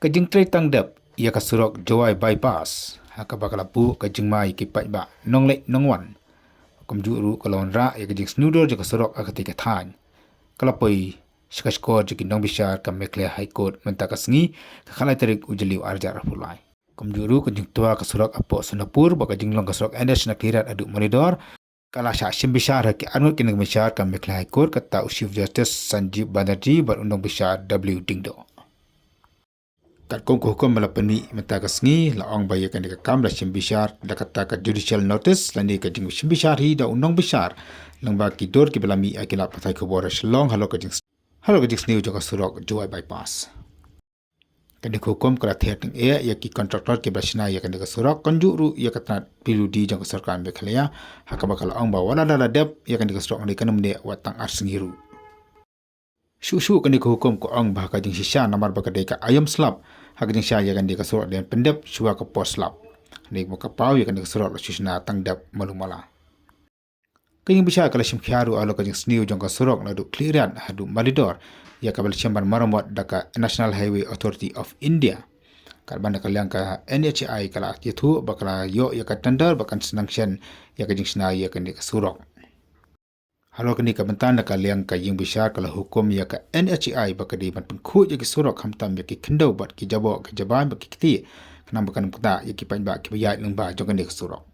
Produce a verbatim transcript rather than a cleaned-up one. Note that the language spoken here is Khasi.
Ka jingtrei tang dep ïa ka surok Jowai Bypass ha kaba ka la buh ka jingma ïa ki paidbah nongleit nongwan, kumjuh ruh ka la wanrah ïa ka jingsniew dor jong ka surok ha katei ka thaiñ, ka la poi sha ka shkor jong ki nongbishar ka Meghalaya High Court mynta ka sngi, ka khatlai tarik u Jylliew arhajar arphew lai. Kumjuh ruh ka jingtwa ka surok hapoh Sonapur bad ka jinglong ka surok NH na Khliehriat haduh Malidor ka la shah shim bishar ha ki arngut ki nongbishar ka Meghalaya High Court, kata u Chief Justice Sanjeev Banerjee bad u nongbishar W Diengdoh. Katkum ka hukum ba la pynmih mynta ka sngi, la ong ba ïa kane ka kam la shim bishar da kata ka judicial notice lane ka jingshim bishar hi da u nongbishar lyngba ki dur kiba la mih ha ki lad pathai khubor ha Shillong halor ka jing, halor ka jingsniew jong ka surok Jowai Bypass. Kane ka hukum ka la ther tyngeh ïa ki contractor kiba la shna ïa kane ka surok, kumjuh ruh ïa ka tnat P W D jong ka sorkar Meghalaya, ha kaba ka la ong ba wat la da la dep ïa kane ka surok, hynrei kan ym neh wat tang ar sngi ruh. Shuh shuh kane ka hukum ka ong ba ka jingshisha namar ba ka dei ka aïom slap ha ka jingshisha ïa kane ka surok, dei ban pyndep shuwa ka por slap. Hynrei ba ka paw ïa kane ka surok la shu shna tang dep malu mala. Ka ïingbishar ka la shim khia ruh halor ka jingsniew jong ka surok naduh Khliehriat haduh Malidor, ïa kaba la shim ban maramot da ka National Highway Authority of India. Katba na ka liang ka N H A I ka la ïathuh ba ka la ïoh ïa ka tender bad kan sanction ïa ka jingshna ïa kane ka surok. Halor kane ka bynta, na ka liang ka ïingbishar ka la hukum ïa ka N H A I ba ka dei ban pynkhuid ïa ki surok, khamtam ïa ki khyndew bad ki jaboh ki jabieng bad ki kti, khnang ba kan ym ktah ïa ki paidbah kiba ïaid lyngba jong kane ka surok.